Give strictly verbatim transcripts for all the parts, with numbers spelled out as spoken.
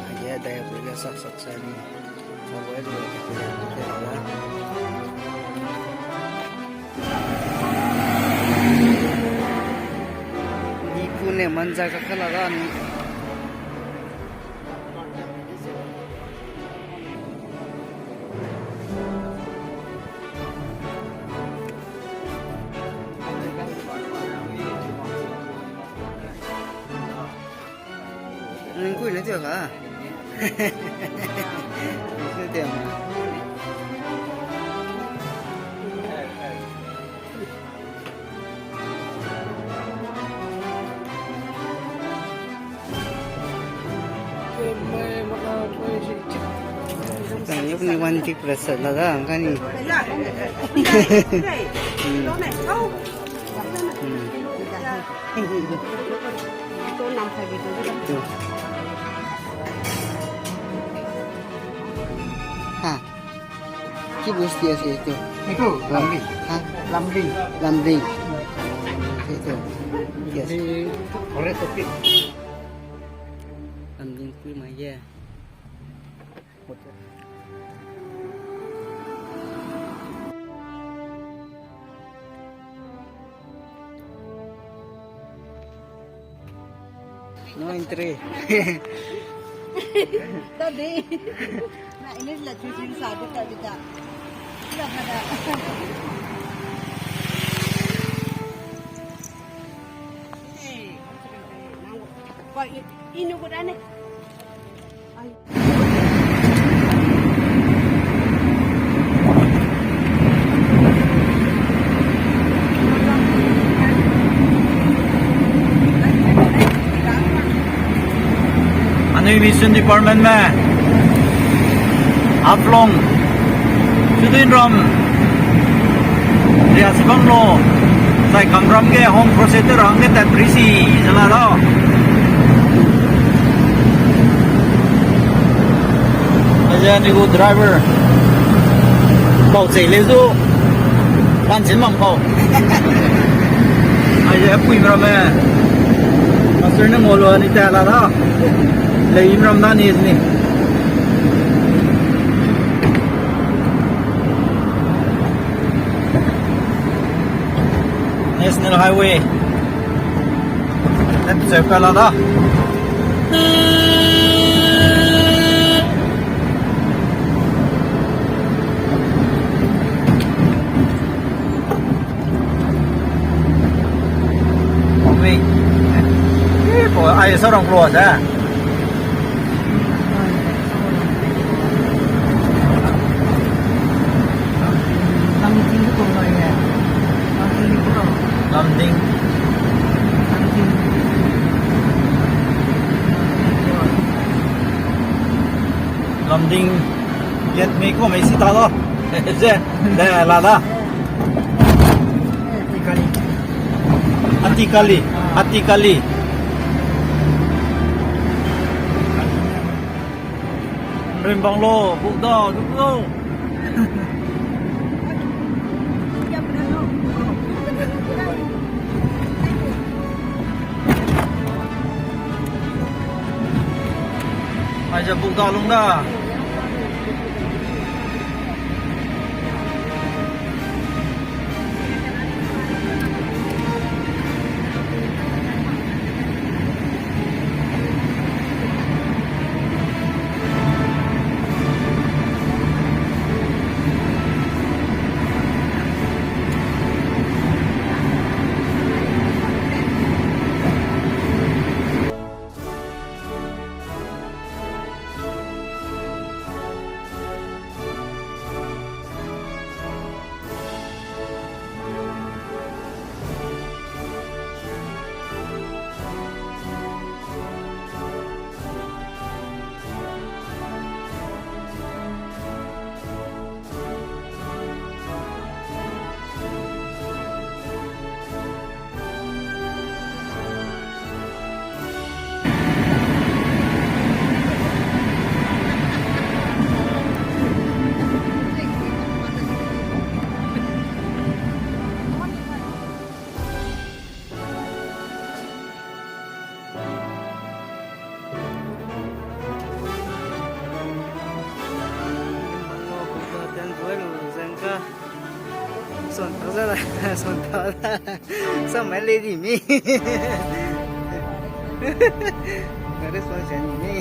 Aige dai apui ge sak sak sa ni. Sa bai lu te la. Ni ku ne manja ka kala da ni. Ningkui ne tiu ka. Tiu ma. Tang yuk ni wan tik prasa la da, ang kani. Hmm. Hmm. Ha. Ki bus dia se itu. Itu, Lamding. Ha? Lamding. Lamding. Itu. Yes. Di Forest Office. Lamding kui mai ye. No entry. Tadi. Na English la choosing sa de tadi da. Ila kada. Ba i-, inu ko da ne. Anui mission department me Haflong Sudinram ria sibang lo, zai Kamram ge home crusade rang ge tat prisi zela da. Aze ni gu driver. Bau chei le zu. Ban chin mang pau. Aze pui mram me. Master ne ngolo ni ta la da. Lei mram da ni ni. National Highway. Left side ka la da. Wei. Eh, ko ai sa rong klo da. Lamding. Lamding. Lamding. Yet me ko me si ta lo. Je, de, la da. Atikali. Atikali. Rimbang lo, bukda, bukda. Aize bukda lung da. Santa, sama lady me. Ada sponsor ni me.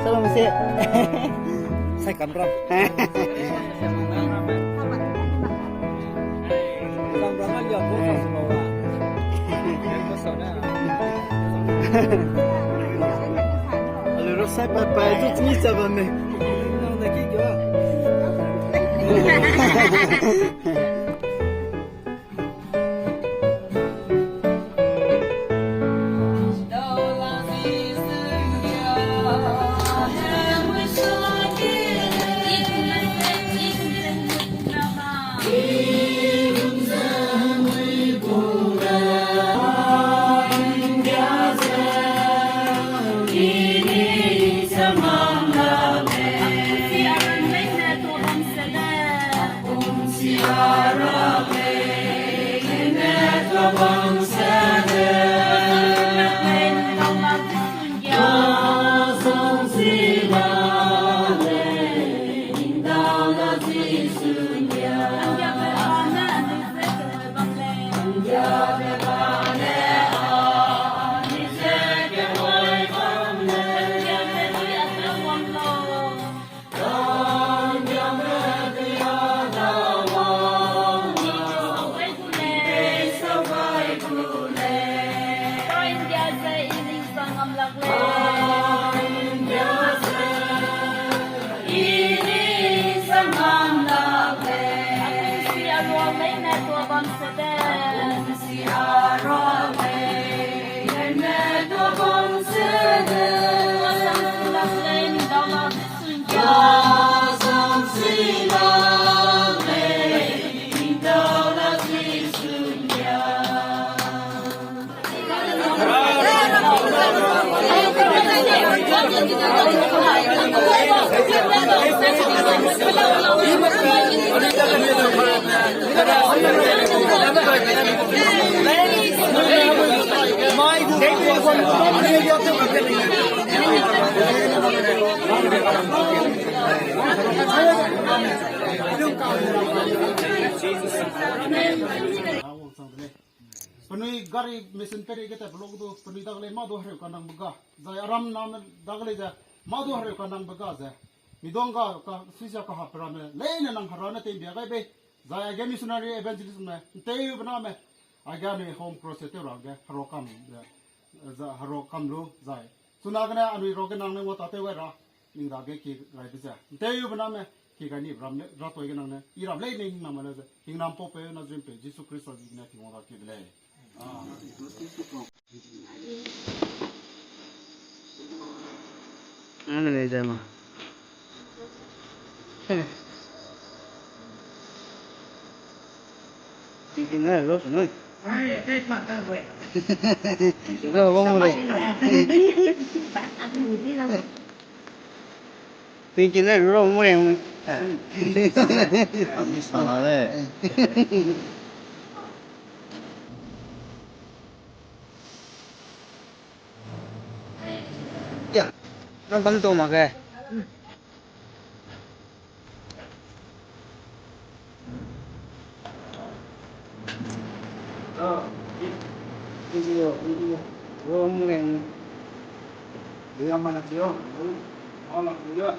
Salam se. Sai kam ra. Alo, rosai pa pa, tu ni sa ba me. Penui gari mission peri ge tat block du, penui dage lei mâ du hereu kanangbe ga, zai aram name dage lei ze, mâ du hereu kanangbe ga ze, midong ga, ka, sisia kahape ramme leine nang hera ne tei bia gai bei, zai age missionary evangelist me, nteube name, age anui home cross tew ra ge, hero kam ze, za hero kam lu zai. Chuna gene anui ruage nang ne ngua tatew gai ra, ning dage ki gai de ze. Nteube name, ki gai ni ram ne, ratoi ge nang ne, i ram lei ne hingnam le ze, hingnam pau peu na zun peu, Jisu Khrista zi gene Tingwang da ki de lei. Ano lei ze ma. Tingting ne lo su nui. Lo bang mo lei. Tingting ne lo mo lei. Sana lei. Ya, nang bam to mak ge. Video, video. Ro meng. Dia mana dia. Ala dia.